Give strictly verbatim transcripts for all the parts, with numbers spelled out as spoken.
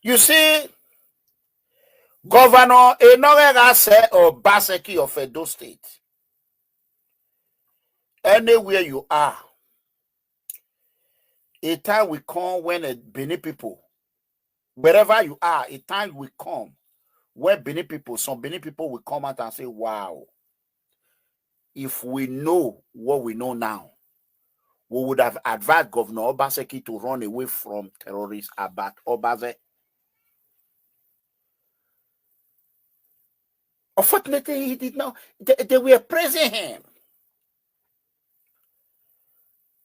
You see, Governor Enoch Ese Obaseki of Edo State, anywhere you are, a time will come when a Benin people, wherever you are, a time will come when Benin people, some Benin people will come out and say, "Wow, if we know what we know now, we would have advised Governor Obaseki to run away from terrorist Abat Obaze." Unfortunately, he did not. They, they were praising him.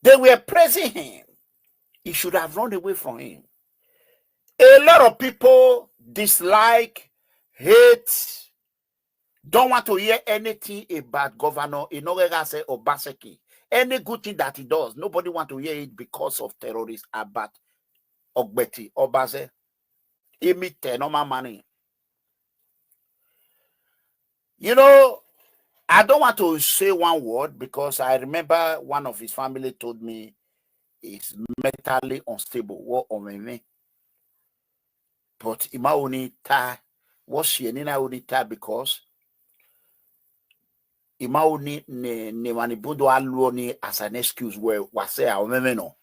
They were praising him. He should have run away from him. A lot of people dislike, hate, don't want to hear anything about Governor Enoch Ese Obaseki. Any good thing that he does, nobody want to hear it because of terrorist Abat Ogbeti Obaze. He meet normal money. You know, I don't want to say one word because I remember one of his family told me he's mentally unstable. What on me? But Imaoni ta, what she and Imaoni ta because Imaoni ne ne mani bundo aluoni as an excuse where wase a omeme no.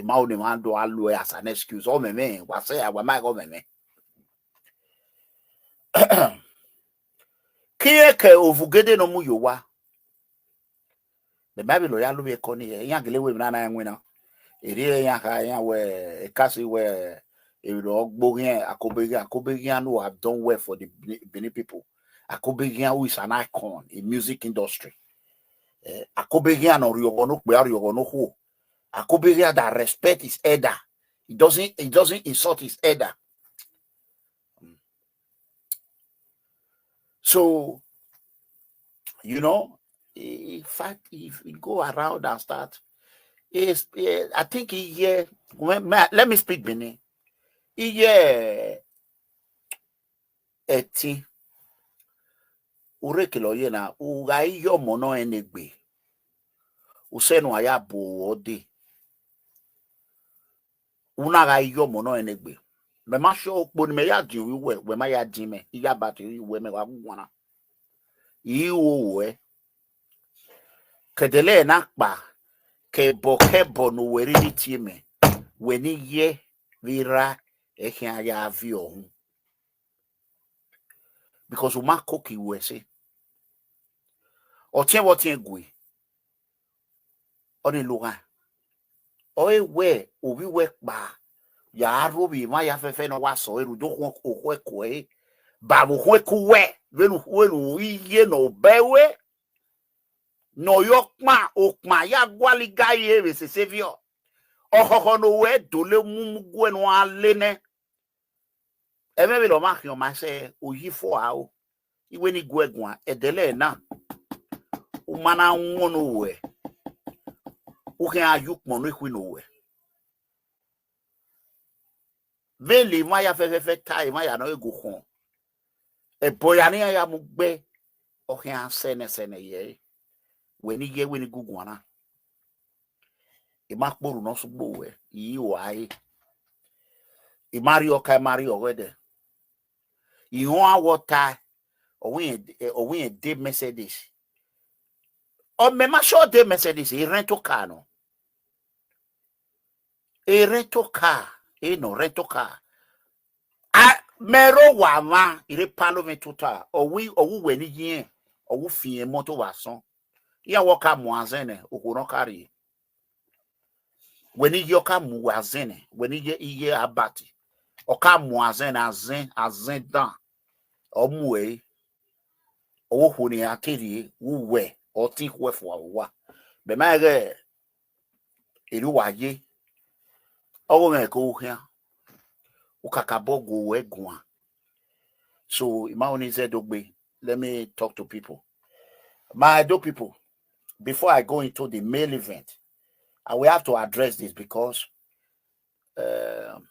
Imaoni mando alue as an excuse. Omeme, wase a wamai omeme. Kie ke ovugede no mu yowa. The Bible ya lube koni e yangele we na na ngwina. Eri e ya ka ya we e kasi we e ro gbo yen akobe yen akobe yen no have done well for the Benin people. Akobe yen who is an icon in music industry. Eh, akobe yen no riogo no pe riogo no ho. Akobe yen that respect his elder. He doesn't he doesn't insult his elder. So, you know, in fact, if we go around and start, is eh, I think he here. When, may I- let me speak Benin. He here, eighteen. Urekelo ye na uga iyo mono enegbe. Usenu aya bo ode. Una ga iyo mono enegbe. Me ma sho okpo ni me ya di wi we, we ma ya di me. Iya ba ti wi we me wa gwana. Iwo we. Kedele na pa. Kebo kebo no we ri ni ti me. We ni ye vira e ki aya vi ohun. Because o ma ko ki we se. O tien wo tien gui. O ni luga. O e we, o bi we pa. Ya ro bi ma ya fefe no wa so eru do ko ko ko e. Ba mo ko ku we. Venu venu iye no be we. No yo pa o pa ya gwali ga ye be se sevio. O ho ho no we do le mu mu gwe no ale ne. Eme be lo ma ki o ma se o yi fo a o. Iwe ni gwe gwan edele na. U mana won no we. U ke ayu pon no ikwi no we. Veli ma ya fe fe fe ta ma ya no egu kon. E boya ni ya mu gbe. O ke an sene sene ye. We ni ye we ni guguana. I ma kporu no sugbo we. I wa e. I mari o ka mari o we de. I won a water. O we o we de Mercedes. O me ma sure de Mercedes. I rent a car no. E rent a car. E no rent a car. A mero wa ma ire palo me tuta. O wi o wu we ni yen. O wu fi en moto wa son. Ya wo ka mu azene o ko no kari. We ni yo ka mu azene. We ni ye iye abati. O ka mu azene azen azen dan. O mu e. O wo ni akeri wu we. O tin we fo wa. Be ma ge eri wa ye. O wo me ko hia. U kaka bo go we gwan. So, Imaoni Zedogbe, let me talk to people. My Edo people, before I go into the main event, I will have to address this because um,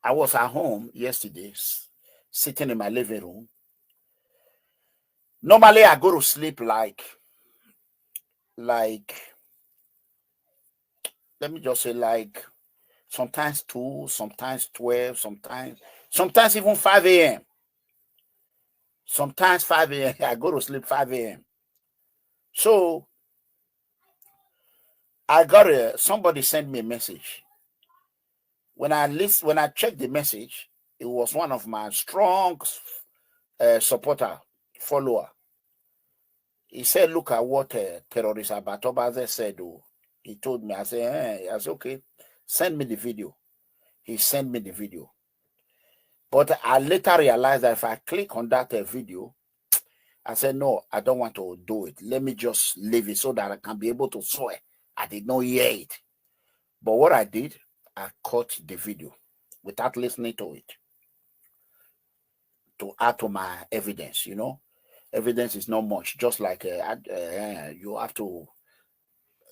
I was at home yesterday, s- sitting in my living room. Normally, I go to sleep like, like, let me just say, like, sometimes two, sometimes twelve, sometimes sometimes even five a.m., sometimes five a.m. I go to sleep five a.m. So I got a, somebody sent me a message. When I list when I checked the message, it was one of my strong uh, supporter, follower. He said, "Look at what uh, terrorist Abatobaze said." Oh, he told me. I said, eh. I said, "Okay, send me the video." He sent me the video. But I later realized that if I click on that uh, video, I said, "No, I don't want to do it. Let me just leave it so that I can be able to swear I did not hear it." But what I did, I cut the video without listening to it to add to my evidence. You know, evidence is not much. Just like uh, uh, you have to,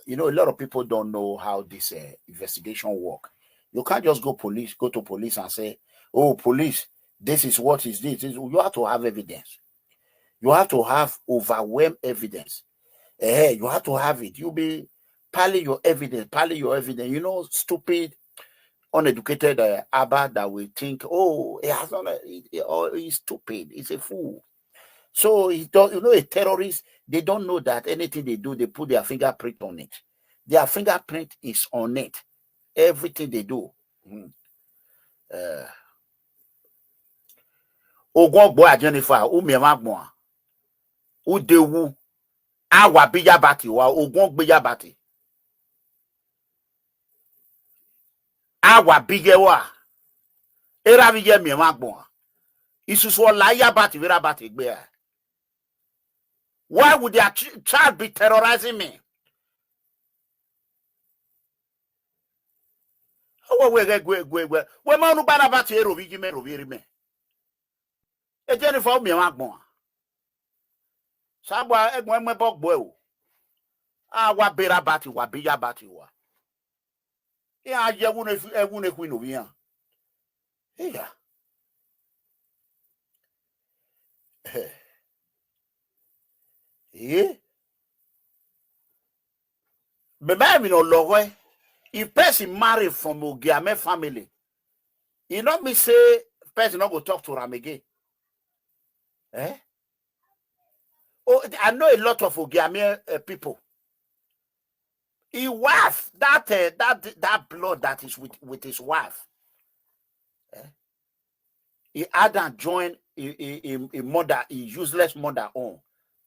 you know, a lot of people don't know how this uh, investigation work. You can't just go police, go to police and say, "Oh, police, this is what is this." You have to have evidence. You have to have overwhelm evidence. Eh, you have to have it. You'll be piling your evidence, piling your evidence. You know, stupid, uneducated uh, Abba that will think, "Oh, he has not, uh, he, he- oh, he's stupid. He's a fool." So he does, you know, a terrorist, they don't know that anything they do, they put their fingerprint on it. Their fingerprint is on it. Everything they do. Mm. Uh, Ogun Ogbo Ajenifa, Umi Emagbon, Udewu, Awa Biyabati, wa Ogun Ogbe Yabati. Awa Biyewa, Era Biye Mi Emagbon. Isusu Ola Yabati, Vera Bati Gbe. Why would their ch- child be terrorizing me? Owo we gwe gwe gwe. We ma onu bara bati ero bi ji me ro bi ri me. E Jennifer, Umi Emagbon. Sabwa egbon eme bogbo e o. Awa Bera Bati, wa Biya Bati wa. Ya ye wu ne fu- e wu ne ku ino bi ya. Iya. Eh. Eh? But I mean, no, if person marry from Ogiame family, you know me say person not go talk to am again. Eh? Oh, I know a lot of Ogiame uh, people. He wife, that uh, that that blood that is with with his wife. Eh? He had and join a, a, a, a mother, a useless mother on.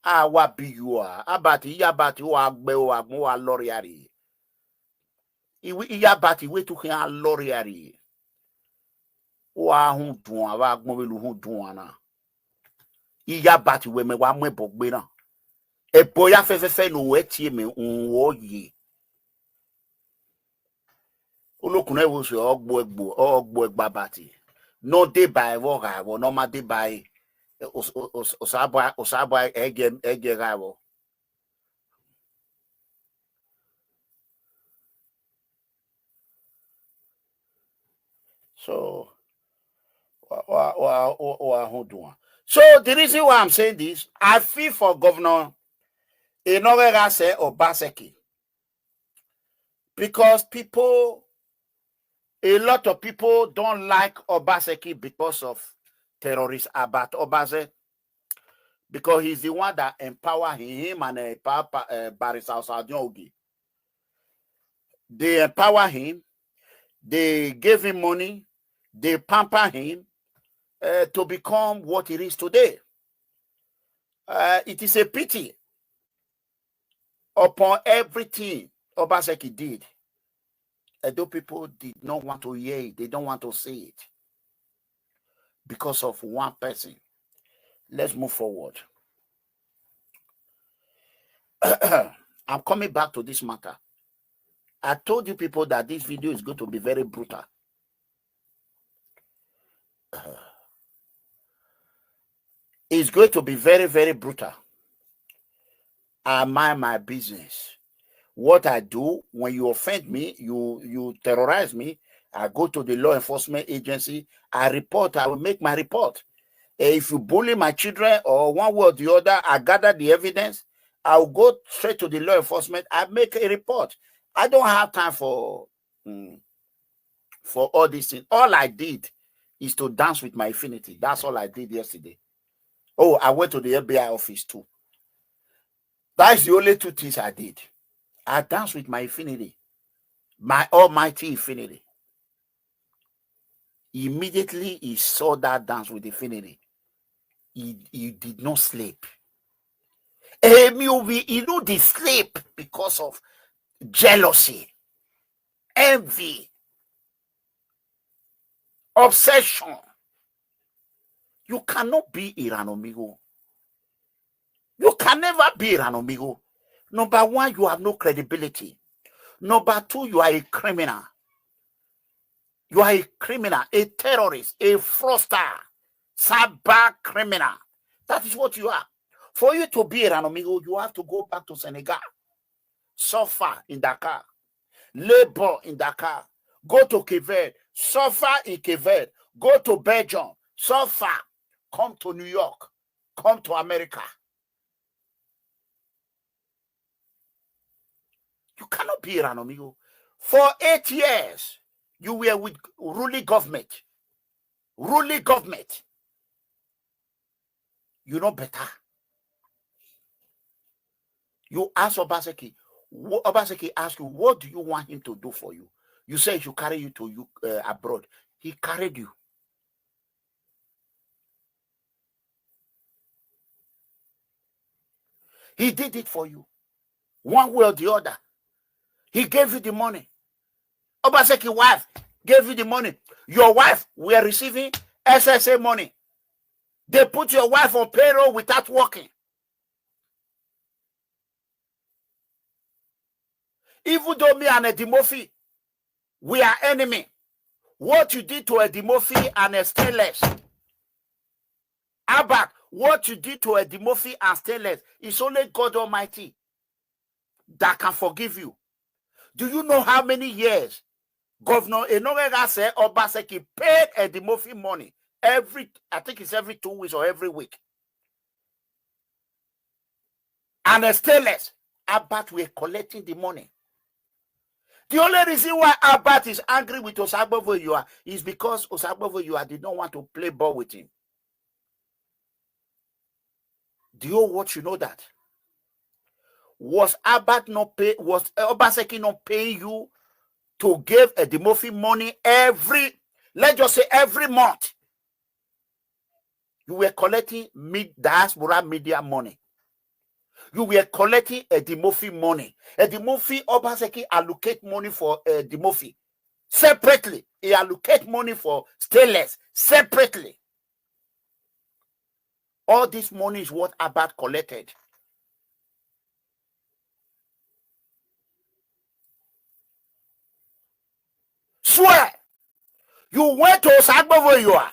Awa bi you are. Abati, Yabati, wa gbe, wa gbo, wa loriari. Iwi, Yabati, we to him a loriari. Wa hun dun, wa gbo, we lu hun dun na. Yabati, we me, wa me bogbe na. E boya fe fe fe no we tie me, un wo ye. Olokun na wo se ogbo egbo, ogbo egba bati. No dey by wo ga wo, no ma dey by. Os- os- os- Osabwa, Osabwa, ege, ege ga wo. So, wa, wa, wa, wa, wa, hold on. So the reason why I'm saying this, I feel for Governor Enoghegase Obaseki, because people, a lot of people don't like Obaseki because of terrorist Abat Obase, because he's the one that empower him, him and uh, Papa uh, Barrister Osadiogi. They empower him. They gave him money. They pamper him uh, to become what he is today. Uh, it is a pity upon everything Obaseki did. Edo people did not want to hear it. They don't want to see it because of one person. Let's move forward. I'm coming back to this matter. I told you people that this video is going to be very brutal. It's going to be very, very brutal. I mind my business. What I do, when you offend me, you you terrorize me, I go to the law enforcement agency, I report, I will make my report. Eh, if you bully my children or one way or the other, I gather the evidence, I'll go straight to the law enforcement, I make a report. I don't have time for mm, for all this thing. All I did is to dance with my infinity. That's all I did yesterday. Oh, I went to the F B I office too. That's the only two things I did. I danced with my infinity, my almighty infinity. Immediately he saw that dance with infinity, he, he did not sleep. Emi Obi, he no dey sleep because of jealousy, envy, obsession. You cannot be Iranomigo. You can never be Iranomigo. Number one, you have no credibility. Number two, you are a criminal. You are a criminal, a terrorist, a fraudster, cyber criminal. That is what you are. For you to be Iranomigo, you have to go back to Senegal, suffer in Dakar, labor in Dakar, go to Quebec, suffer in Quebec, go to Belgium, suffer, come to New York, come to America. You cannot be Iranomigo. For eight years, you were with ruling government. Ruling government. You know better. You ask Obaseki. Obaseki ask you, what do you want him to do for you? You say he should carry you to you uh, abroad. He carried you. He did it for you, one way or the other. He gave you the money. Obaseki wife gave you the money. Your wife were receiving S S A money. They put your wife on payroll without working. Even though me and Eddie Murphy, we are enemy. What you did to Eddie Murphy and Stainless, Albert, what you did to Eddie Murphy and Stainless, it's only God Almighty that can forgive you. Do you know how many years Governor Enonga said Obaseki paid Eddie Murphy money every, I think it's every two weeks or every week? And Stainless, Albert were collecting the money. The only reason why Albert is angry with Osagbovo Yua is because Osagbovo Yua did not want to play ball with him. Do you want to know that? Was Albert not pay? Was Obaseki not paying you to give Eddie Murphy money every, let's just say every month? You were collecting mid diaspora media money. You were collecting Eddie Murphy money. Eddie Murphy, Obaseki allocate money for Eddie Murphy separately. He allocate money for Stainless separately. All this money is what Albert collected. Swear. You went to Osagbovo Yua.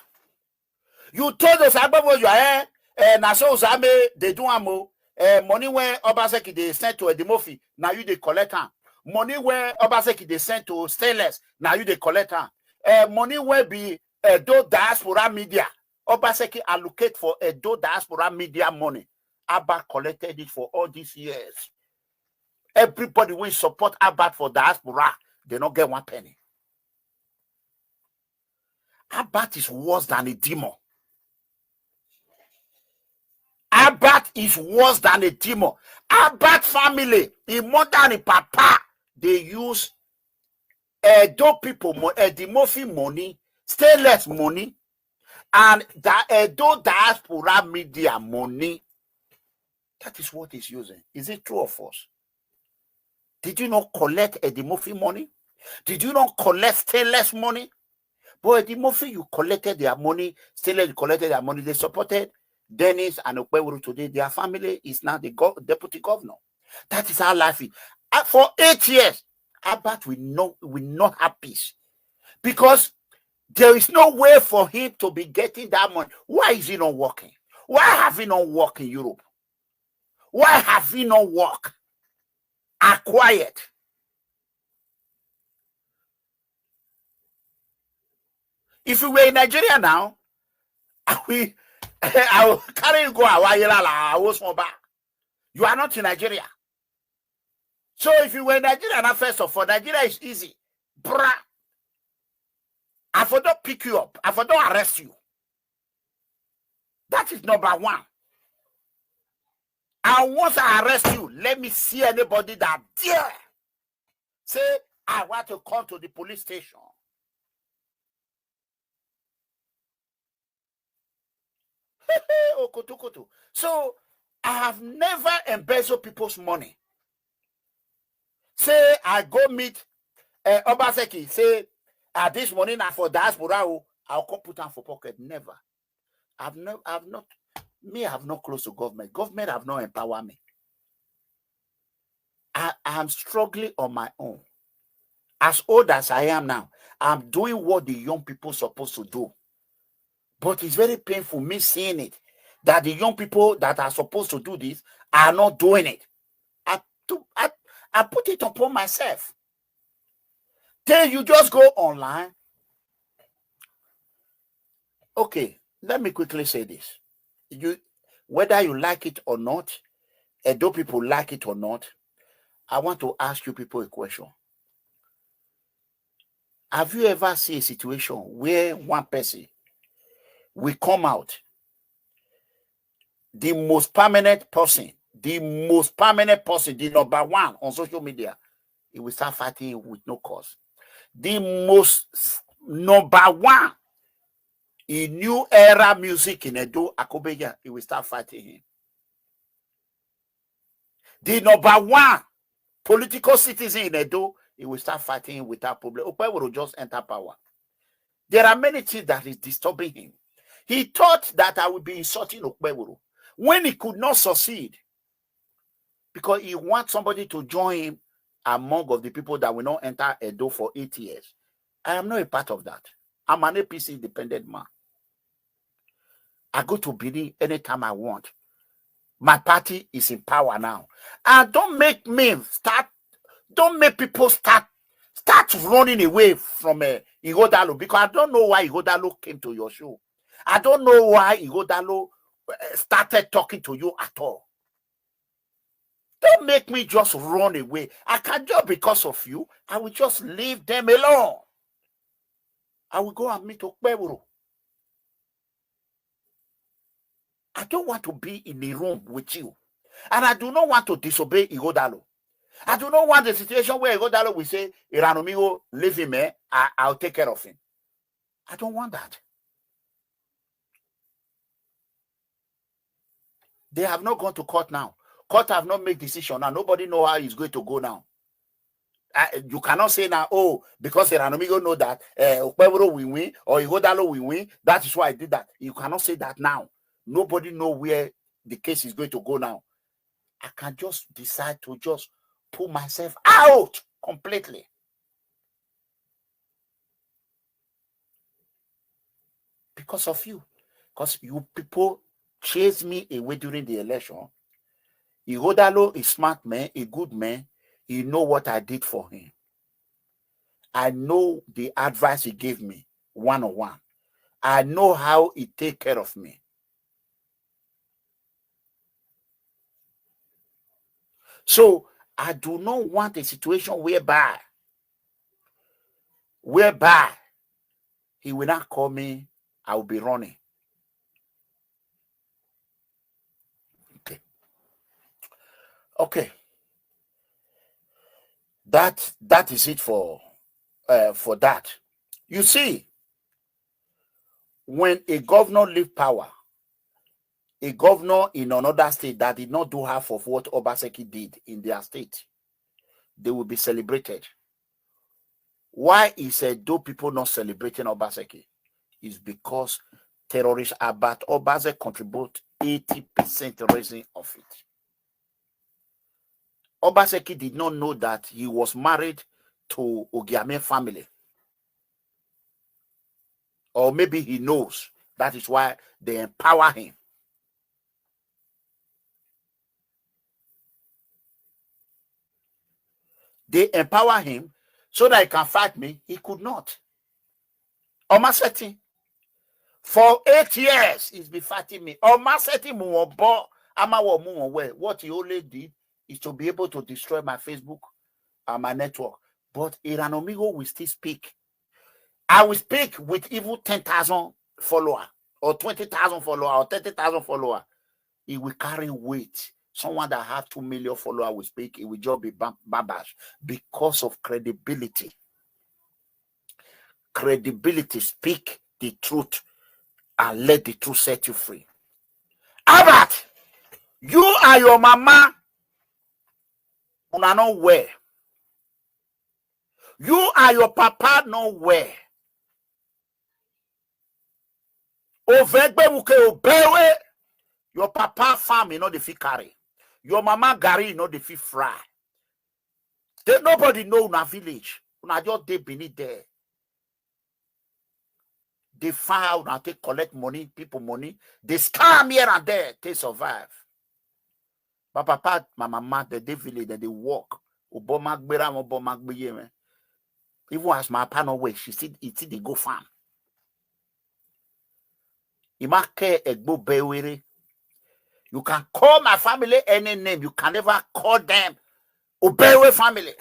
You told Osagbovo Yua, eh, eh, na so Ozame dey do am o. Eh, money wey Obaseki dey send to Eddie Murphy, na you dey collect am. Money wey Obaseki dey send to Stainless, na you dey collect am. Eh, money wey be Edo diaspora media, Obaseki allocate for Edo diaspora media money. Albert collected it for all these years. Everybody wey support Albert for diaspora, they no get one penny. Albert is worse than a demon. Albert is worse than a demon. Albert family, him mother and him papa, they use Edo people, mo- Eddie Murphy money, Stainless money, and the Edo diaspora media money. That is what he's using. Is it true or false? Did you not collect Eddie Murphy money? Did you not collect Stainless money? But Eddie Murphy, you collected their money. Stainless, you collected their money. They supported Dennis and Okpebholo today. Their family is now the go- deputy governor. That is how life is. Uh, for eight years, Albert will not, will not have peace because there is no way for him to be getting that money. Why is he not working? Why have he not worked in Europe? Why have he not worked? Are quiet. If you were in Nigeria now, I will, I will carry you go Awayelala, Awosonba. You are not in Nigeria. So if you were in Nigeria now, first of all, Nigeria is easy. Bra. for don pick you up, I for don arrest you. That is number one. And once I arrest you, let me see anybody that dare say, "I want to come to the police station." Okotokoto. So I have never embezzled people's money. Say I go meet uh, Obaseki, say, "Ah, this money na for diaspora, oh, I'll come put am for pocket." Never. I've not, I've not, me, I've not close to government. Government have not empowered me. I am struggling on my own. As old as I am now, I'm doing what the young people supposed to do. But it's very painful me seeing it, that the young people that are supposed to do this are not doing it. I, to, I, I put it upon myself. Then you just go online. Okay, let me quickly say this. You, whether you like it or not, Edo people like it or not, I want to ask you people a question. Have you ever seen a situation where one person will come out, the most permanent person, the most permanent person, the number one on social media, he will start fighting with no cause? The most s- number one in new era music in Edo, Akobeya, he will start fighting him. The number one political citizen in Edo, he will start fighting him without problem. Okpebholo just enter power. There are many things that is disturbing him. He thought that I would be insulting Okpebholo when he could not succeed, because he wants somebody to join him among of the people that will not enter Edo for eight years. I am not a part of that. I'm an A P C independent man. I go to Benin anytime I want. My party is in power now. And don't make me start, don't make people start start running away from uh, Ighodalo, because I don't know why Ighodalo came to your show. I don't know why Ighodalo uh, started talking to you at all. Don't make me just run away. I can just, because of you, I will just leave them alone. I will go and meet Okpebholo. I don't want to be in a room with you. And I do not want to disobey Ighodalo. I do not want the situation where Ighodalo will say, "Iranumigo, leave him, eh? I, I'll take care of him." I don't want that. They have not gone to court now. Court have not made decision now. Nobody know how it's going to go now. Uh, you cannot say now, "Oh, because Iranumigo know that uh, Okpebholo will win or Ighodalo will win. That is why I did that." You cannot say that now. Nobody know where the case is going to go now. I can just decide to just pull myself out completely because of you. Because you people chased me away during the election. Ighodalo is smart man, a good man. He know what I did for him. I know the advice he gave me one on one. I know how he take care of me. So I do not want a situation whereby, whereby he will not call me, I will be running. Okay. Okay. That, that is it for uh, for that. You see, when a governor leave power, a governor in another state that did not do half of what Obaseki did in their state, they will be celebrated. Why is Edo people not celebrating Obaseki? Is because terrorist Albert Obaseki contribute eighty percent reason of it. Obaseki did not know that he was married to Ogiame family. Or maybe he knows. That is why they empower him. They empower him so that he can fight me. He could not. Omaseti, for eight years, he's been fighting me. Omaseti Muwonbo, Amawo Muwonwe. What he only did is to be able to destroy my Facebook and my network. But Iranumigo will still speak. I will speak with even ten thousand follower or twenty thousand follower or thirty thousand follower. It will carry weight. Someone that have two million follower will speak. It will just be bam-, babash because of credibility. Credibility, speak the truth and let the truth set you free. Albert, you and your mama, una no well. You and your papa no well. Ovegbemuke obewe, your papa farm, you know, the fit carry. Your mama garri, you know, the fit fry. They, nobody know una village. Una just dey beneath there. They find out una take collect money, people money. They scam here and there, they survive. My papa, my mama, they dey village, they dey work. Oboma gbera, oboma gbeye, man. Even as my papa no well, she still, it still dey go farm. Imake Egbo Bewere. You can call my family any name. You can never call them Obewe family.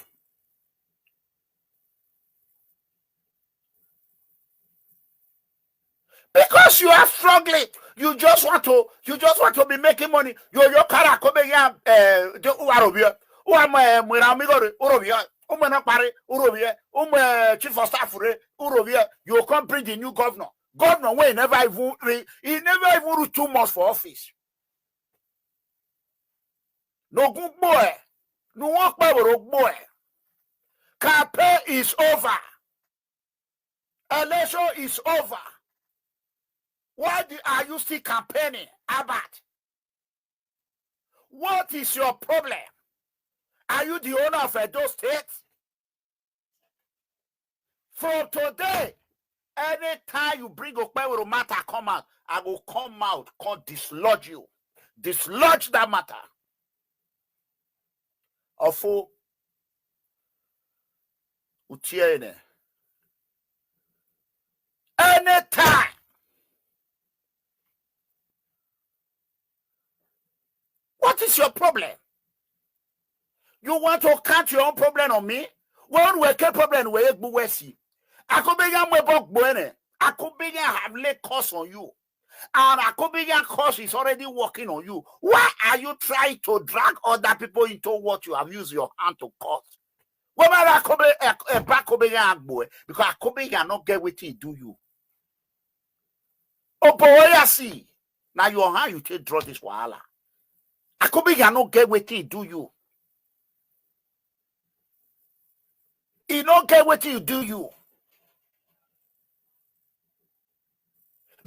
Because you are struggling, you just want to, you just want to be making money. You, your car, come here, eh, the Uarobia, Uam, Muramigori, Urobia, Umanapari, Urobia, Um, eh, chief of staff, re, Urobia. You come bring the new governor. Governor, wey never even re-, he never even reach two months for office. No good boy. No work by road boy. Campaign is over. Election is over. Why do, are you still campaigning, Albert? What is your problem? Are you the owner of Edo State? From today, anytime you bring Okpewero matter come out, I will come out, come dislodge you. Dislodge that matter. Ofo Utiene. Anytime. What is your problem? You want to count your own problem on me? When we get problem, we egbu wesi. Akobeya mwe bok buene. Akobeya have laid curse on you. And Akobeya curse is already working on you. Why are you trying to drag other people into what you have used your hand to cause? What about Akobe, eh, eh, Akobeya Agbo, eh? Because Akobeya not get wetin do you. Oboya see. Now your hand, you take draw this wahala. Akobeya not get wetin do you. He not get wetin do you.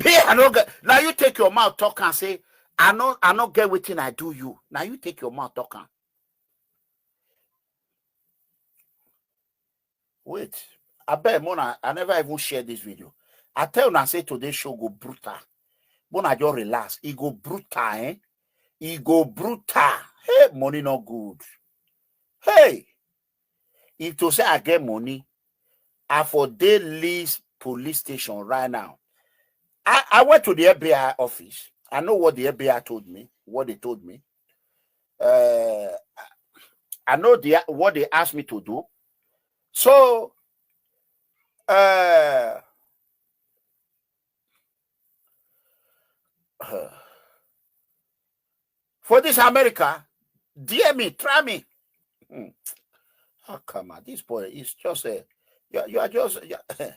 Me, I no get. Now you take your mouth talk and say, I no, I no get wetin I do you. Now you take your mouth talk and wait. I bet Mona, I never even share this video. I tell una say today's show go brutal. Mona just relax. It go brutal, eh? It go brutal. Hey, money not good. Hey, if to say I get money, I for dey Lis police station right now. I, I went to the F B I office. I know what the F B I told me, what they told me. Uh, I know the, what they asked me to do. So, uh, for this America, D M me, try me. Hmm. Oh, come on, this boy is just a, you, you are just, you are,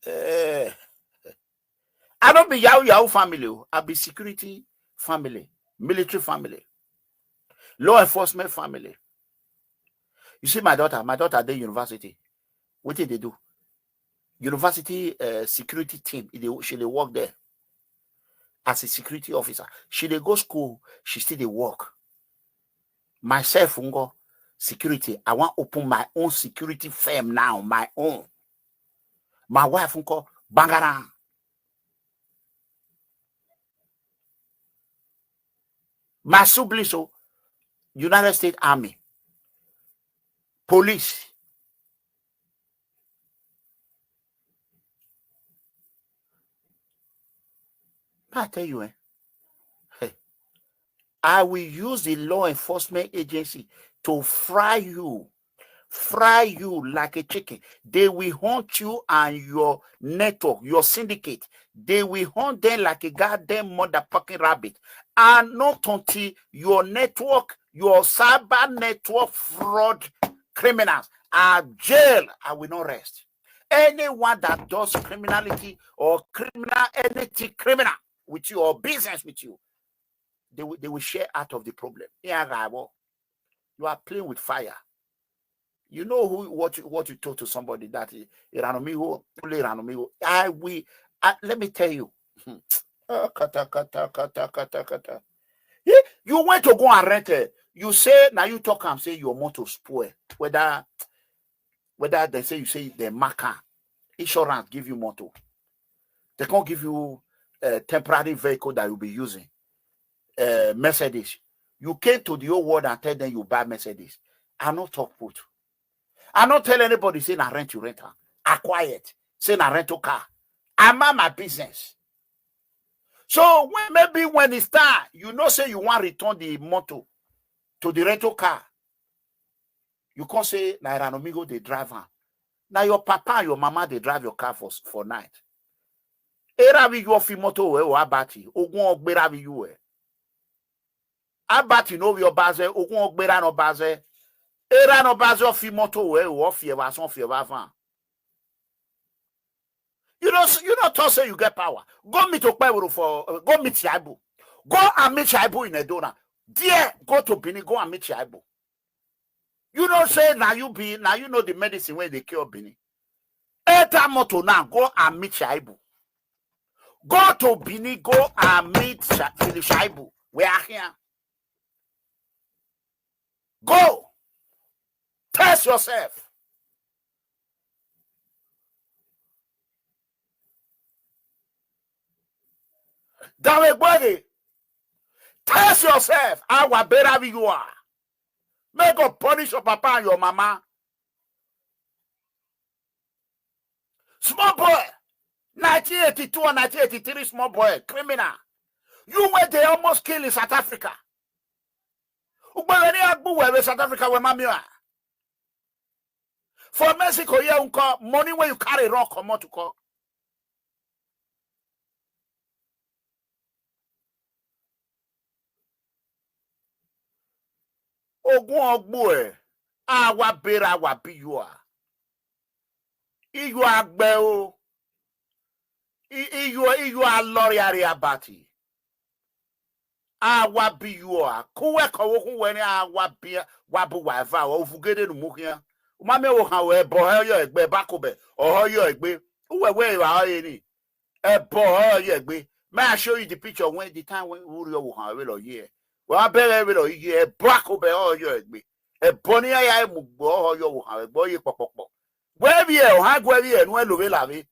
eh. I don't be Yahoo Yahoo family, oh. I be security family, military family, law enforcement family. You see my daughter, my daughter dey university. Wetin they do? University, uh, security team, e dey, she dey work there as a security officer. She dey go school, she still dey work. Myself, ngo, security, I wan open my own security firm now, my own. My wife, ngo, bangara. My siblings, so United States Army, police. I tell you, eh? Hey, I will use the law enforcement agency to fry you, fry you like a chicken. They will hunt you and your network, your syndicate. They will hunt them like a goddamn motherfucking rabbit. And not until your network, your cyber network fraud criminals are jail, I will not rest. Anyone that does criminality or criminal, anything criminal with you or business with you, they will, they will share out of the problem. Yeah, you are playing with fire. You know who, what you, what you talk to somebody that is Iranomiwo, only Iranomiwo. I will, I, let me tell you. Ah, kata, kata, kata, kata, kata. Yeah, you went to go and rent it. You say, now you talk and say your motor spoil. Whether, whether they say, you say they mark am, insurance give you motor. They can't give you a temporary vehicle that you'll be using. Uh, Mercedes. You came to the whole world and tell them you buy Mercedes. I no talk put. I no tell anybody say na rent you rent am. I quiet. Say na rental car. I mind my business. So when, maybe when it's time, you know say you want return the motor to the rental car. You can't say na Iranomiwo they drive am. Now your papa and your mama they drive your car for, for night. Erabi you off motor we o abati. Ogun ogberabi you we. Abati no your baze. Ogun ogbera no baze. Era no baze off motor we o off ye wa son fi wa van. You know, you know, talk say you get power. Go meet Okpewuru for, uh, go meet Shaibu. Go and meet Shaibu in Edona. There, go to Benin, go and meet Shaibu. You know, say now you be, now you know the medicine where they cure Benin. Enter motor now, go and meet Shaibu. Go to Benin, go and meet Sha-, Philip Shaibu. We are here. Go. Test yourself. Dawe Gwege, test yourself. How better you are. May God punish your papa and your mama. Small boy, nineteen eighty-two or nineteen eighty-three, small boy, criminal. You were they almost kill in South Africa. Ugbere ni agbu we South Africa we mamia. For Mexico, yeah, unko money where you carry rock or more to call. Ogun ogbu e, awa bera awa biyua. Iyua gbe o. I-, iyua, iyua lori ari abati. Awa biyua. Kuwe ko wo kun we ni awa bi, wa bu wa va, o vugede nu mu kian. Uma me wo kan we bo he yo egbe ba ko be. O ho yo egbe. Uwe we wa o ye ni. E bo ho yo egbe. May I show you the picture when the time when Uri o wo kan we lo ye. Wa bere we lo ye. E bo ko be ho yo egbe. E bo ni aya e mu gbo ho yo wo kan we gbo ye popopo. We bi e o ha gwe bi e nu e lo we la we.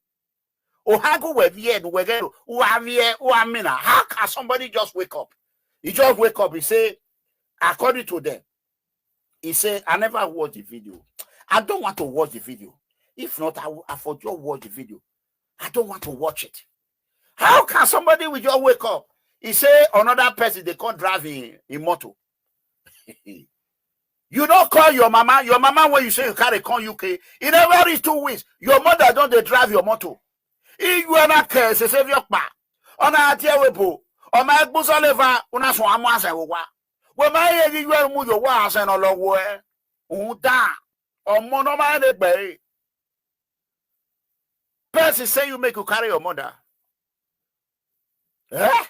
O ha gu we bi e nu we ge lo. Wa bi e, wa mina. How can somebody just wake up? He just wake up, he say, according to them, he say, "I never watch the video. I don't want to watch the video. If not, I will, I for just watch the video. I don't want to watch it." How can somebody will just wake up? He say another person they can't drive in, in motor. You don't call your mama. Your mama, when you say you carry come U K, it never reach two weeks. Your mother don't they drive your motor. If you are not care, say save your pa. Ona atie we bo. O ma egbu so le va, una so amu ase wo wa. We ma ye gi you mu yo wa ase no lo wo e. Un da. Omo no ma le gbe. Person say you make you carry your mother. Eh?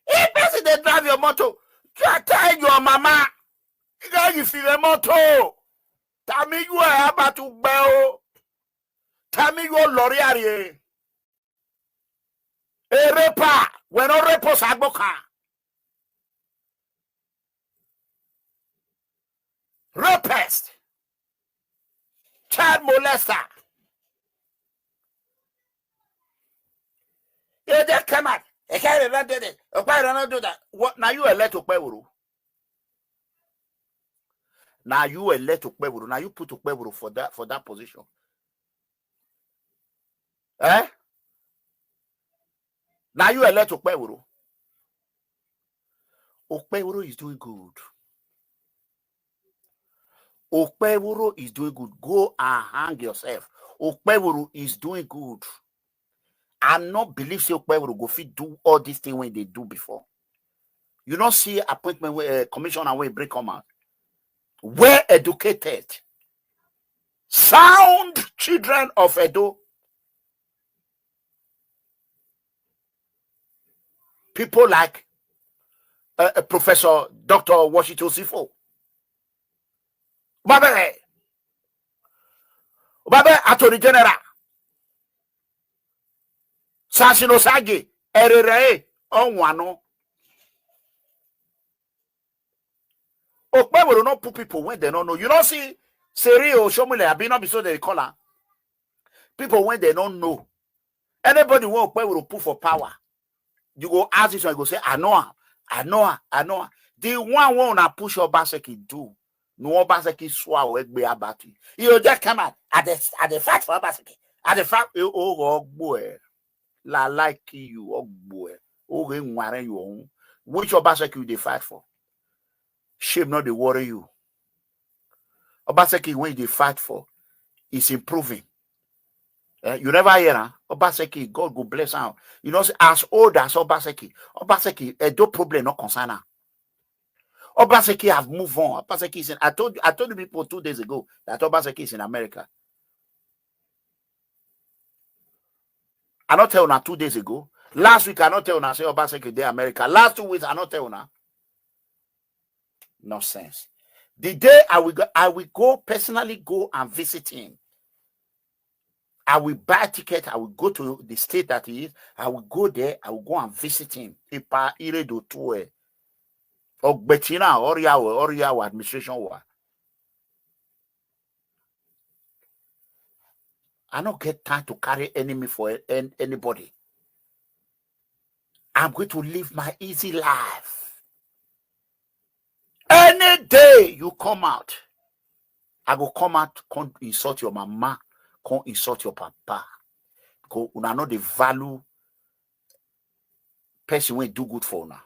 If person they drive your motor, you tell your mama. You got you feel a motor. Tell me you are about to bow. Tell me you are lorry. A raper. When a raper sagboka. Rapist. Child molester. You just come out. You can't even do this. Why don't do that? What now? You elect Okpewuru. Now you elect Okpewuru. Now you put Okpewuru for that, for that position. Eh? Now you elect Okpewuru. Okpewuru is doing good. Okpebholo is doing good. Go and hang yourself. Okpebholo is doing good. I no believe say Okpebholo go fit do all this thing wey e dey do before. You no see appointment wey, uh, commissioner wey break come out. Well educated, sound children of Edo. People like, uh, uh, Professor Doctor Washington Sifo. Babe, Babe, Attorney General. Samson Osagie, Erere, Onwano. Okpebholo no put people when they don't know. You don't see Seri Oshomole, I be not be so they call her. People when they don't know. Anybody wey Okpebholo put for power, you go ask this one, you go say, "I know am, I know am, I know am." The one wey una push Obaseki do, no Obaseki swa we gbe abati. You just come out, "I dey, I dey fight for Obaseki. I dey fight." Eh, oh, ogbo eh. La like you, ogbo eh. Oh, they worry you on. Which Obaseki you dey fight for? Shame not dey worry you. Obaseki wey you dey fight for is improving. Eh, you never hear, huh? Obaseki, God go bless am. You know, say, as old as Obaseki, Obaseki, Edo problem no concern am. Obaseki have moved on. Obaseki is in, I told you, I told you people two days ago that Obaseki is in America. I not tell una two days ago. Last week, I not tell una say Obaseki dey America. Last two weeks, I not tell una. Nonsense. The day I will go, I will go personally go and visit him. I will buy ticket. I will go to the state that he is. I will go there. I will go and visit him. Ipa Iredo two eh. Ogbetina, Oriawa, Oriawa administration wa. I don't get time to carry enemy for an-, anybody. I'm going to live my easy life. Any day you come out, I go come out, come insult your mama, come insult your papa. Because una no dey value person wey do good for una.